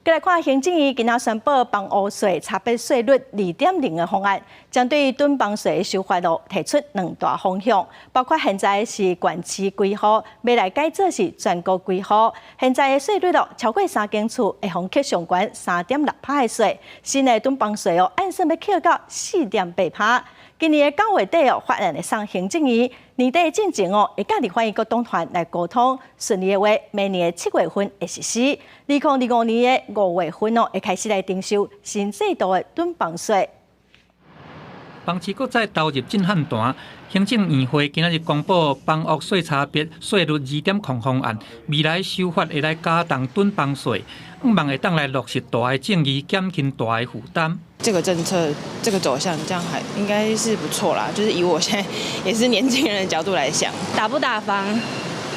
過來看行政院今仔宣布房屋稅差別稅率2.0的方案，針對囤房稅的修法路提出兩大方向，包括現在是縣市歸戶，未來改做是全國歸戶。現在的稅率咯，超過三間厝會予扣上懸3.6趴的稅，新的囤房稅哦，按算欲扣到4.8趴。今年的9月底哦，法案會送行政院，年底進前哦，會佮立法院各黨團來溝通，順利的話，明年的7月份會實施。2025年的5月份哦，會開始來徵收新制度的囤房稅。房市閣再投入震撼彈，行政院會今仔日公布房屋稅差別稅率2.0方案，未來修法會來加重囤房稅，向望會當來落實大的正義，減輕大的負擔。這個政策，這個走向，這樣還應該是不錯啦。就是以我現在也是年輕人的角度來想，打不打房，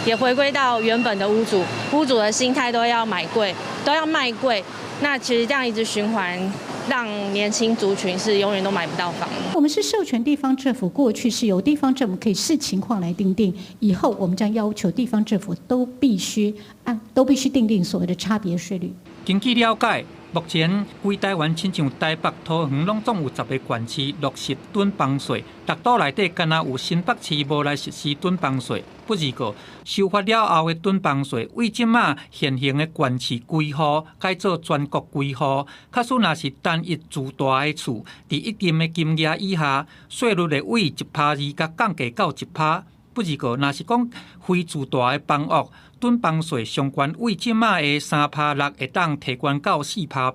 也回歸到原本的屋主，屋主的心態都要買貴，都要賣貴。那其實這樣一直循環，讓年輕族群是永遠都買不到房。我們是授權地方政府，過去是由地方政府可以視情況來訂定，以後我們將要求地方政府都必須按都必須訂定所謂的差別稅率。根據了解，目前規台灣親像台北、桃園，攏總有10個縣市落實囤房稅，六都內底敢若有新北市無來實施囤房稅。不過，修法了後的囤房稅，對這馬現行的縣市歸戶改做全國歸戶，假使若是單一住大的厝，佇一定的金額以下，稅率會對1.2趴共降低到1趴。不過，若是講非住大的房屋，囤房稅上懸對這馬的3.6趴會當提懸到4.8趴。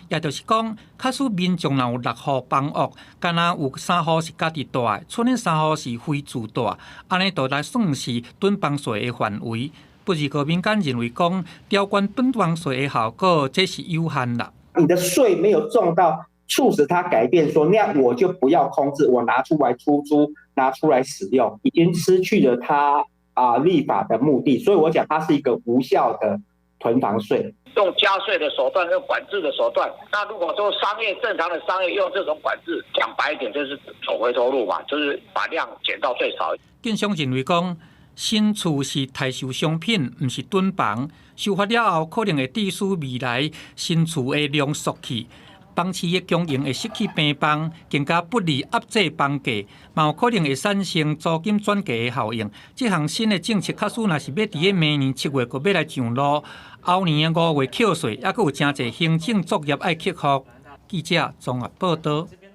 也就是講，假使民眾若有六戶房屋，敢若有三戶是家己蹛的，賰的三戶是非自蹛，按呢就來算是囤房稅的範圍。不過民間認為講，調懸囤房稅的效果，這是有限啦。你的稅沒有重到促使他改變，說那我就不要空置，我拿出來出租，拿出來使用，已經失去了他立法的目的，所以我講它是一個無效的囤房稅。用加稅的手段，用管制的手段。那如果說商業正常的商業用這種管制，講白一點就是走回頭路嘛，就是把量減到最少。建商認為講，新厝是待售商品，毋是囤房。修法了後，可能會致使未來新厝的量縮去，房市的供應會失去平衡，更加不利壓制房價，嘛有可能會產生租金轉嫁的效應。這項新的政策，假使若是欲佇咧明年7月閣欲來上路，後年的5月扣稅，猶閣有誠濟行政作業愛克服。記者綜合報導。